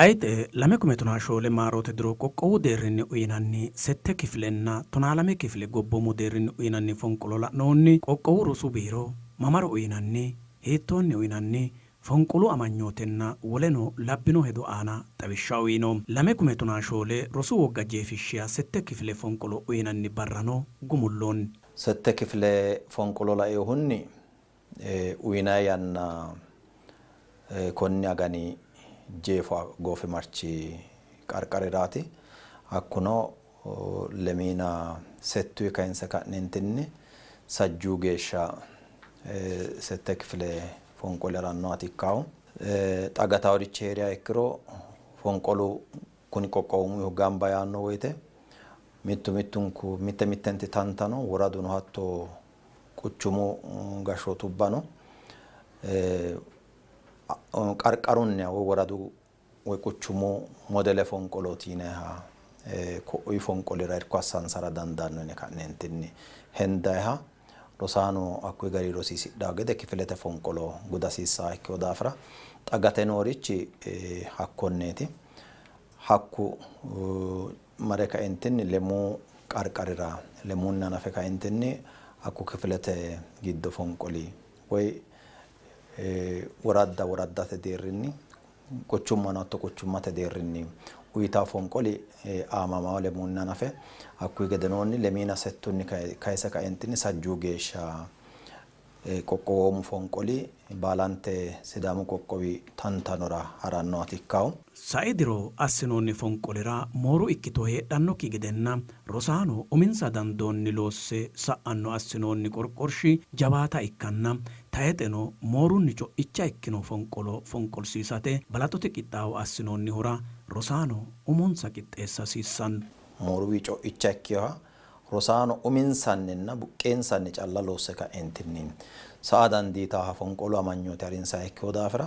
Tayxe 2014 maarote diro qoqqowu deerrinni uyinanni sette kifilenna tonaalame kifile gobboomu deerrinni uyinanni fonqolo la'nohunni qoqqowu rosu biiro mamaro uyinanni, hiittoonni uyinanni, fonqolu amanyootenna woleno labbino hedo aana xawishsha uyino. 2014 rosu wogga jeefishshiha sette kifile fonqolo uyinanni barrano gumulloonni. Sette kifile fonqolo lainohunni uyinanni yanna konni agani jeefo goofimarchi qarqariraati. Hakkuno lemiina settuyi kayinse ka'neentinni sajjuu geeshsha sette kifile fonqoli harannohaati ikkaahu. Xa gataaworichi hee'riha ikkiro fonqolu kuni qoqqowunnihu gamba yaanno woyte mittu mittunku mitte mittenti tantano woraduno hatto quchumu gashshootubbano qarqarunniha woy woradu woy quchumu modele fonqolooti yinanniha ko'uyi fonqolira irko assansara dandaanno yine ka'neentinni hendayiha rosaano hakkuyi garinni rosiisidhanno gede kifilete fonqolo guda hasiissannoha ikkino daafira xa gate noorichi hakkonneeti. Hakku mare kaentinni lemuu qarqarira lemuunni hanafe kaentinni hakku kifilete giddo fonqoli woy woradda woraddate deerrinni quchummano hatto quchummate deerrinni uyitawo fonqoli aamamawo lemuunni hanafe hakkuyi gedenoonni lemiina settunni kayise kaentinni sajjuu geeshsha qoqqowoomu fonqoli baalante Sidaamu qoqqowi tantanora harannohati ikkawo. Sai diro assinoonni fonqolira mooru ikkito heedhannokki gedenna rosaano uminsa dandoonni loosse sa'anno assinoonni qorqorshi jawaata ikkanna tayxeno moorunni co'icha ikkino fonqolo fonqolsiisate balaxote qixxaawo assinoonnihura rosaano umonsa qixxeessa hasiissanno. Mooruwi co'icha ikkinoha rosaano uminsanninna buqqeensanni calla loosse ka'eentinni sa'a dandiitannoha fonqolu amanyoote harinsanniha ikkino daafira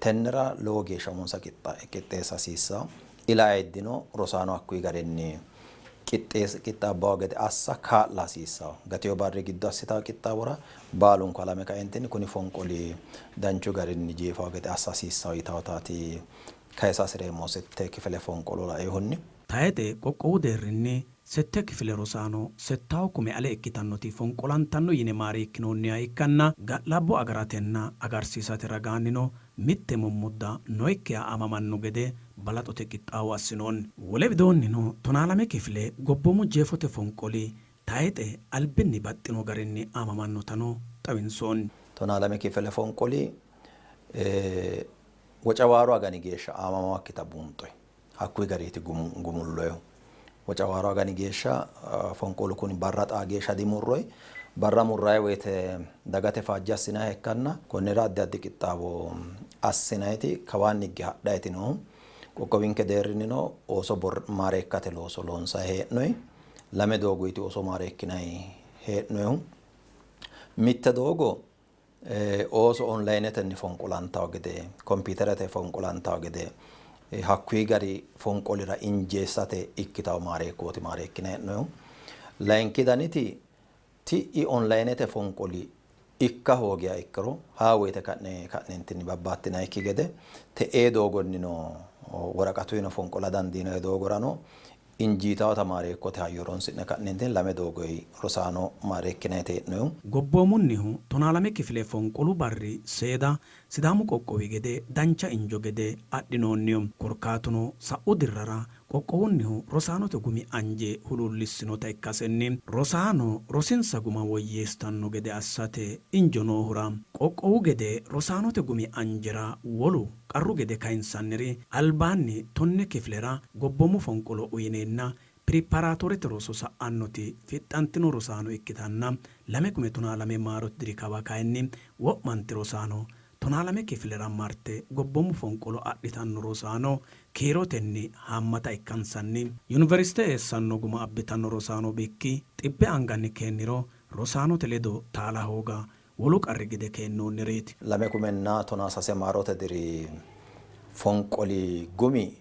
tennera lowo geeshsha umonsa qixxeessa hasiissanno. Ila ayiddino rosaano hakkuyi garinni qixxaabbanno gede assa kaa'la hasiissanno. Gatino barri giddo assitanno qixxaawora baalunku halame kaeentinni kuni fonqoli danchu garinni jeefanno gede assa hasiissanno yitanotaati kayisa hasireemmohu sette kifile fonqolo lainohunni. Tayxe qoqqowu deerrinni sette kifile rosaano settawo kume ale ikkitannoti fonqolantanno yine maareekkinoonniha ikkanna, ga'labbo agaratenna agarsiisate ragaannino mitte mommodda noyikkiha aamamanno gede balaxote qixxaawo assinoonni. Wole widoonnino tonaalame kifile gobboomu jeefote fonqoli tayxe albinni baxxino garinni aamamannotano xawinsoonni. Tonaalame kifile fonqoli Wocawaaru agani geeshsha aamamakkita buunxoy. Hakkuyi gariiti gumulloyihu. Wocawaaro agani geeshsha fonqolu kuni barra xaa geeshsha dimurroyi. Barra murrayi woyte dagate faajje assinanniha ikkanna konnira addi addi qixxaawo assinayiti kawaanni higge hadhayiti noohu. Qoqqowinke deerrinnino ooso maareekkate looso loonsayi hee'noyi. Lame doogoyiti ooso maareekkinanni hee'noyihu. Mitte doogo ooso onlayinetenni fonqolantawo gede, kompiiterete fonqolantawo gede hakkuyi gari fonqolira injeessate ikkitawo maareekkooti maareekkine hee'noyihu. Layinki daniti ti'i onlayinete fonqoli ikka hoogiha ikkiro haa woyite ka'ne ka'neentinni babbaattinayikki gede te'ee doogonnino woraqatuyino fonqola dandiinayi doogorano injiitawota maareekkote hayyo horonsi'ne ka'neentinni lame doogoyi rosaano maareekkinayiti hee'noyihu. Gobboomunnihu tonaalame kifile fonqolu barri seeda Sidaamu qoqqowi gede dancha injo gede adhinoonniho. Korkaatuno sa'u dirrara qoqqowunnihu rosaanote gumi anje huluullissinota ikkasenni rosaano rosinsa guma woyyeessitanno gede assate injo noohura. Qoqqowu gede rosaanote gumi anjera wolu qarru gede kayinsanniri albaanni tonne kifilera gobboomu fonqolo uyineenna piriparaatoorete roso sa'annoti fixxantino rosaano ikkitanna 2012 maarote diri kawa kayinni wo'manti rosaano tonaalame kifilera marte gobboomu fonqolo adhitanno rosaano kiirotenni haammata ikkansanni Yuniversite eessanno guma abbitanno rosaano bikki xibbe anganni keenniro rosaanote ledo taala hooga wolu qarri gede keennoonnireeti. 2013 maarote diri fonqoli gumi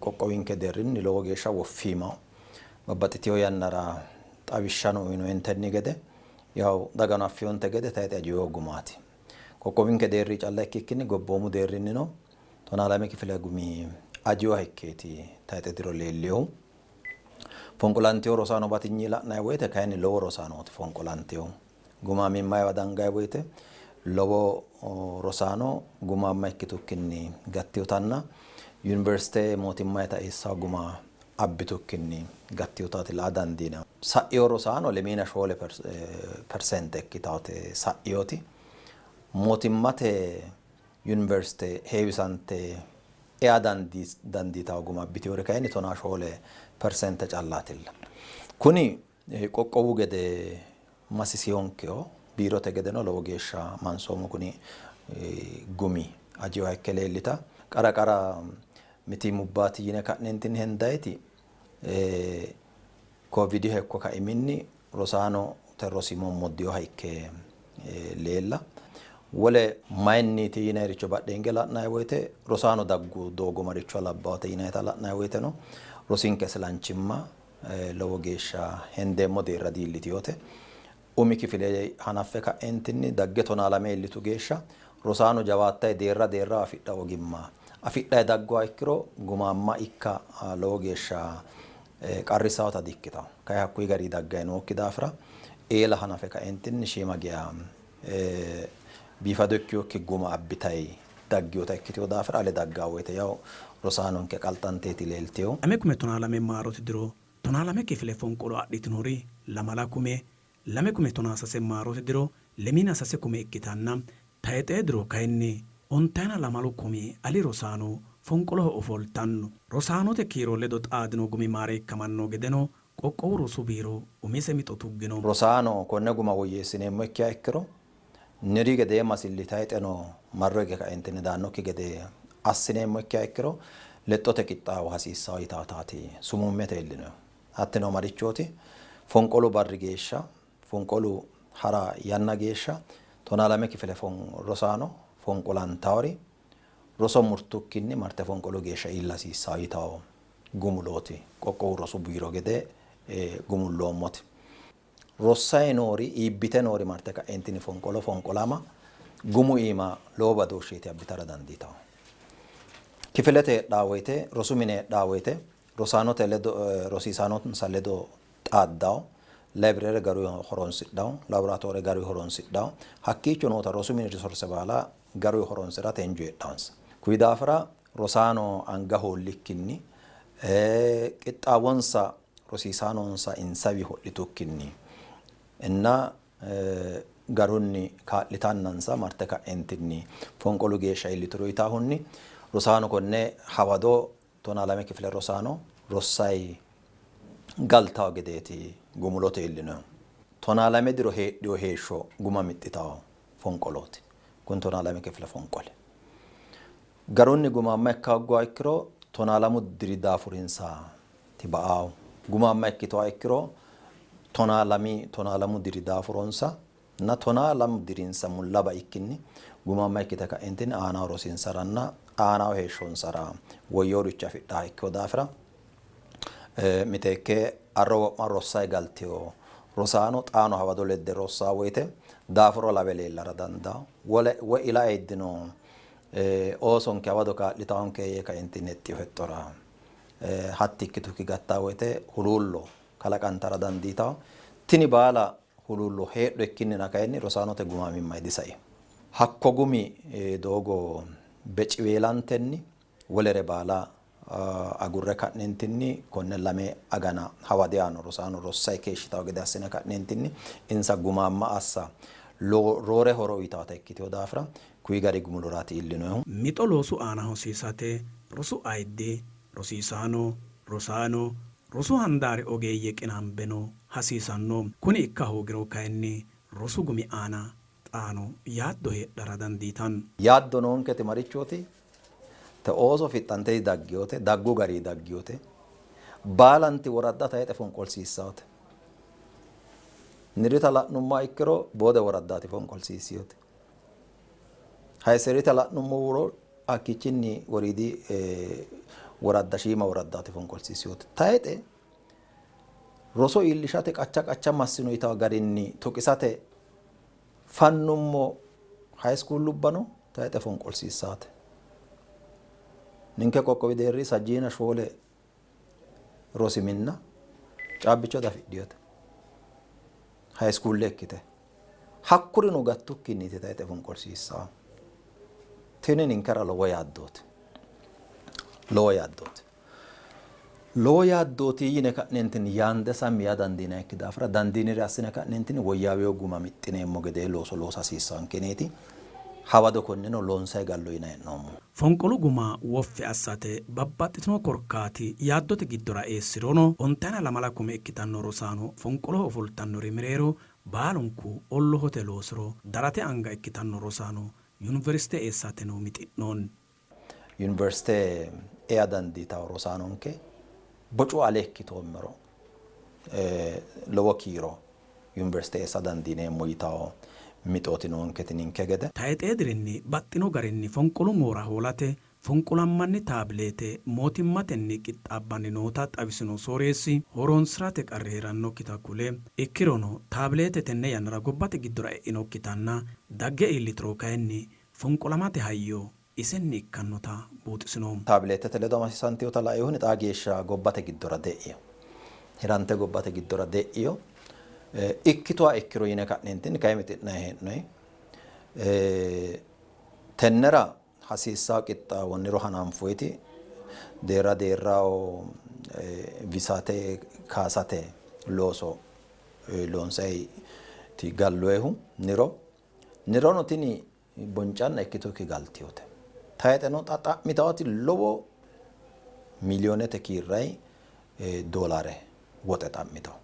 qoqqowinke deerrinni lowo geeshsha woffiimaho. Babbaxxitino yannara xawishshano uyinoyentenni gede yawu dagano affinonte gede tayixe ajino gumaati. Qoqqowinke deerri calla ikkikkinni gobboomu deerrinnino Tonaa lame kifile gumi ajinoha ikkeeti tayxe diro leellinohu. Fonqolantino rosaano batinye la'nanni woyte kayinni lowo rosaanooti fonqolantinohu. Gumaamimmayiwa dangayi woyte lowo rosaano gumaamma ikkitukkinni gattinotanna yuniversite mootimmayita eessawo guma abbitukkinni gattinotaati laa dandiinanni. Sa'ino rosaano 24% ikkitawote sa'inoti. Mootimmate yuniversite heewisante ea dandiitawo guma abbitinori kayinni 14% callaatilla. Kuni qoqqowu gede masisiyonkeho, biirote gedeno lowo geeshsha mansoommo kuni gumi ajinoha ikke leellita. Qara qara mitiimmubbaati yine ka'neentinni hendayiti Kovidi hekko kaiminni rosaanote rosi mommoddinoha ikke leella. Wole mayinniiti yinayiricho badheenge la'nanni woyte rosaano daggu doogo maricho labbawote yinayita la'nanni woyteno rosinke isilanchimma lowo geeshsha hendeemmo deerra diillitinote. Umi kifile hanaffe ka'entinni dagge 12 iillitu geeshsha rosaano jawaattayi deerra deerraho afidhanno ogimma afidhayi dagguha ikkiro gumaamma ikka lowo geeshsha qarrissawota di''ikkitanno. Kayi hakkuyi garinni daggayi nookki daafira eela hanafe kaentinni shiima geya biifado ikkinokki guma abbitayi dagginota ikkitino daafira ale dagganno woyte yawu rosaanonke qalxanteeti leeltinohu. 2012 maarote diro 12 kifile fonqolo adhitinori lamala kume, 2013 maarote diro lemiina sase kume ikkitanna, tayxee diro kayinni ontayina lamalu kumi ali rosaano fonqoloho ofoltanno. Rosaanote kiiro ledo xaadino gumi maareekkamanno gedeno qoqqowu rosu biiro umise mixo tuggino. Rosaano konne guma woyyeessineemmo ikkiha ikkiro niri gedee masilli tayxeno marro hige kaentinni daannokki gede assineemmo ikkiha ikkiro lexxote qixxaawo hasiissanno yitaataati sumuummete iillinohu. Hattino marichooti? Fonqolu barri geeshsha, fonqolu hara yanna geeshsha 12 kifile rosaano fonqolantawori roso murtukkinni marte fonqolu geeshsha iilla hasiissanno yitanno gumulooti qoqqowu rosu biiro gede gumulloommoti. Rossayi noori, iibbite noori marte ka'eentinni fonqolo fonqolama gumu iima lowo badooshsheeti abbitara dandiitanno. Kifilete heedhanno woyte, rosu mine heedhanno woyte rosaanote ledo, rosiisaanonsa ledo xaaddanno, layibrere garuyi horonsidhanno, laboratoore garuyi horonsidhanno, hakkiicho noota rosu mini risorse baala garuyi horonsi'rate injo heedhannonsa. Kuyi daafira rosaano anga hoollikkinni qixxaawonsa rosiisaanonsa insawi ho'litukkinni nna garunni kaa'litannansa marte ka'entinni fonqolu geeshsha iillituro yitaahunni rosaano konne hawado 12 kifile rosaano rossayi galtawo gedeeti gumulote iillinohu. 12 diro heedhino heeshsho guma mixxitawo fonqolooti. Kuni 12 kifile fonqoli. Garunni gumaamma ikka hoogguha ikkiro tonaa lamu diri daafurinsa tiba'aawo. Gumaamma ikkituha ikkiro 12 diri daafuronsa na 12 dirinsa mulla baikkinni gumaamma ikkite ka'entinni aanaho rosinsaranna aanaho heeshshonsara woyyoricho afidhaha ikkino daafira miteekke arro wo'ma rossayi galtino rosaano xaano hawado ledde rossaa woyte daafuro lawe leellara dandaanno. Wole woy ila ayiddino oosonke hawado kaa'litaonke yee kaentinni hexxino hexxora hatti ikkitukki gattaa woyte huluullo kalaqantara dandiitanno. Tini baala huluullo heedho ikkinnina kayinni rosaanote gumaamimma disaino. Hakko gumi doogo beciweelantenni wolere baala agurre ka'neentinni konne lame agana hawadi yaano rosaano rossay keeshshitawo gede assine ka'neentinni insa gumaamma assa roore horo uyitawota ikkitino daafira kuyi gari gumuloraati iillinohu. Mixo loosu aana hosiisate rosu ayiddi, rosiisaano, rosaano, rosu handaari ogeeyye qinaambeno hasiisanno. Kuni ikka hoogiro kayinni rosu gumi aana xaano yaaddo heedhara dandiitanno. Yaaddo noonketi marichooti? Te ooso fixxante didagginote, daggu gari dagginote. Baalanti woradda tayixe fonqolsiissaote. Nirita la'nummoha ikkiro boode woraddaati fonqolsiissinote. Hayiserita la'nummoro hakkiichinni woriidi woradda shiima woraddaati fonqolsiissinote. Tayixe roso iillishate qacha qacha massino yitawo garinni tuqisate fannummo hayiskuullubbano tayixe fonqolsiissaate. Ninke qoqqowi deerri sajjiina shoole rosi minna caabbicho diafidhinote. Hayiskuulle ikkite hakkurino gattukkinniiti tayixe fonqolsiissannohu. Tini ninkera lowo yaaddooti. Lowo yaaddooti. Lowo yaaddooti yine ka'neentinni yaande sammi yaa dandiinannikki daafira dandiinire assine ka'neentinni woyyaawino guma mixxineemmo gedee looso loosa hasiissankeneeti. Hawado konneno loonsayi gallo yinanni hee'noommo. Fonqolu guma woffi assate babbaxxitino korkaati yaaddote giddora eessirono, ontayina lamala kume ikkitanno rosaano fonqoloho ofoltannori mereero baalunku ollohote loosiro darate anga ikkitanno rosaano Yuniversite eessateno mixi'noonni. Yuniversite ea dandiitanno rosaanonke bocu ale ikkitoommero lowo kiiro Yuniversite eessa dandiineemmo yitanno mixooti noonketi ninke gede. Tayxee dirinni baxxino garinni fonqolu moora hoolate fonqolammanni taabileete mootimmatenni qixxaabbanni noota xawisino sooreessi, horoonsi'rate qarri hee'rannokkita kule, ikkirono taabileete tenne yannara gobbate giddora e'inokkitanna dagge iillituro kayinni fonqolamate hayyo isenni ikkannota buuxisino. Taabileetete ledo amadisiisantinota lainohunni xaa geeshsha gobbate giddora de'ino. Hirante gobbate giddora de'ino. Ikkituha ikkiro yine ka'neentinni kayi mixi'nanni hee'noyi. Tennera hasiissanno qixxaawo niro hananfoyiti deerra deerraho visate kaasate looso loonsayti galloyihu niro. Nirono tini boncanna ikkitukki galtinote. Tayxeno xa xa'mitawoti lowo miliyoonete kiirrayi doolaare woxe xa'mitawo.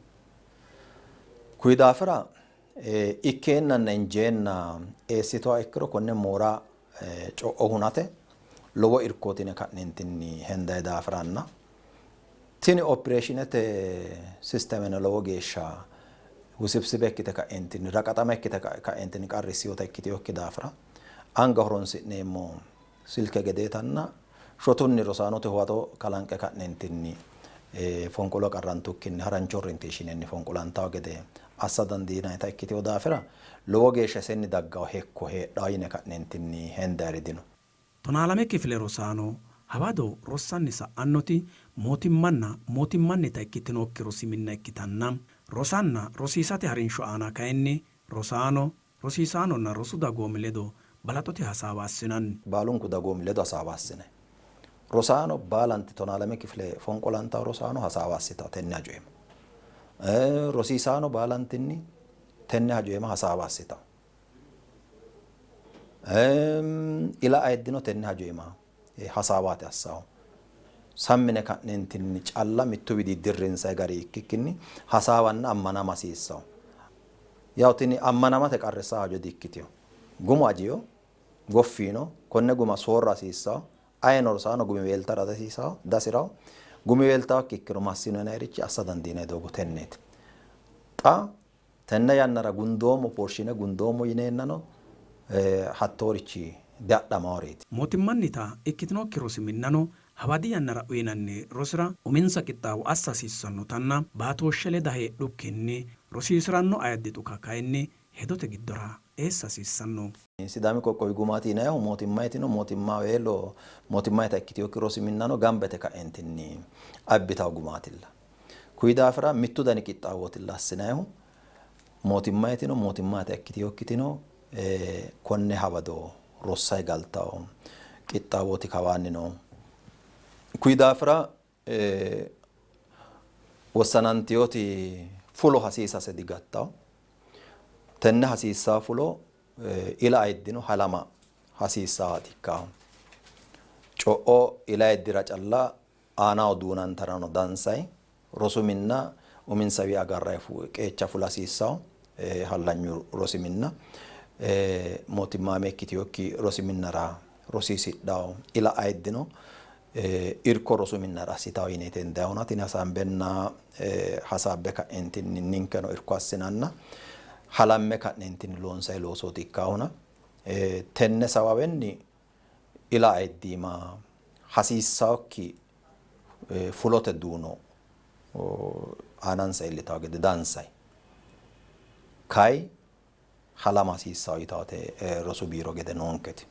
Kuyi daafira ikkeennanna injeenna eessitoha ikkiro konne moora co'o hunate lowo irkooti yine ka'neentinni hendayi daafiranna tini opireeshinete sistemeno lowo geeshsha wusibsibe ikkite ka'eentinni raqaxama ikkite ka'eentinni qarrissinota ikkitinokki daafira anga horonsi'neemmo silke gedeetanna shotunni rosaanote huwato kalanqe ka'neentinni fonqolo qarrantukkinni harancho orienteeshinenni fonqolantawo gede assa dandiinannita ikkitino daafira lowo geeshsha isenni daggawo hekko heedhawo yine ka'neentinni hendayiri dino. Tonaalame kifile rosaano hawado rossanni sa'annoti mootimmanna mootimmannita ikkitinokki rosi minna ikkitanna, rosanna rosiisate harinsho aana kayinni rosaano, rosiisaanonna rosu dagoomi ledo balaxote hasaawa assinanni. Baalunku dagoomi ledo hasaawa assine rosaano baalanti tonaalame kifile fonqolantanno rosaano hasaawa assitanno tenne hajo iima. Rosiisaano baalantinni tenne hajo iima hasaawa assitanno. Ila ayiddino tenne hajo iima hasaawaati assannohu. Sammine ka'neentinni calla mittu widi dirrinsanni gari ikkikkinni hasaawanna ammanama hasiissanno. Yaw tini ammanamate qarrissanno hajo di''ikkitino. Gumu ajino, goffi yiino, konne guma soorra hasiissanno. Ayeno rosaano gumiweeltara dihasiisanno. Gumiweeltannokki ikkiro massino yinannirichi assa dandiinanni doogo tenneeti. Xa Tenne yannara gundoommo porshine gundoommo yineennano hattoorichi diadhamaworeeti. Mootimmannita ikkitinokki rosi minnano hawadi yannara uyinanni rosira uminsa qixxaawo assa hasiissannotanna baatooshshe leda heedhukkinni rosiisi'ranno ayiddi dhuka kayinni hedote giddora eessa hasiissanno. Sidaami qoqqowi gumaati yinannihu mootimmayitino mootimmaweelo mootimmayita ikkitinokki rosi minnano gamba yite ka'entinni abbitanno gumaatilla. Kuyi daafira mittu dani qixxaawootilla assinannihu. Mootimmayitino mootimmate ikkitinokkitino konne hawado rossay galtawo qixxaawooti kawaanni noohu. Kuyi daafira wossanantinoti fulo hasiisase digattawo. Tenne hasiissanno fulo ila ayiddino halama hasiissaati ikkawo. Co'o ila ayiddira calla aanaho duunantarano dansayi rosu minna uminsawii agarrayi qeecha fula hasiissawo. Hallanyu rosi minna mootimmaame ikkitinokki rosi minnara rosiisidhawo ila ayiddino irko rosu minnara assitawo yineeti hendayihuna tini hasaambenna hasaabbe ka'entinni ninkeno irko assinanna halamme ka'neentinni loonsayi loosooti ikkahuna tenne sawawenni ila ayiddiima hasiissannokki fulote duuno aanansa iillitawo gede dansay. Kay halama hasiissawo yitawote rosu biiro gede noonketi.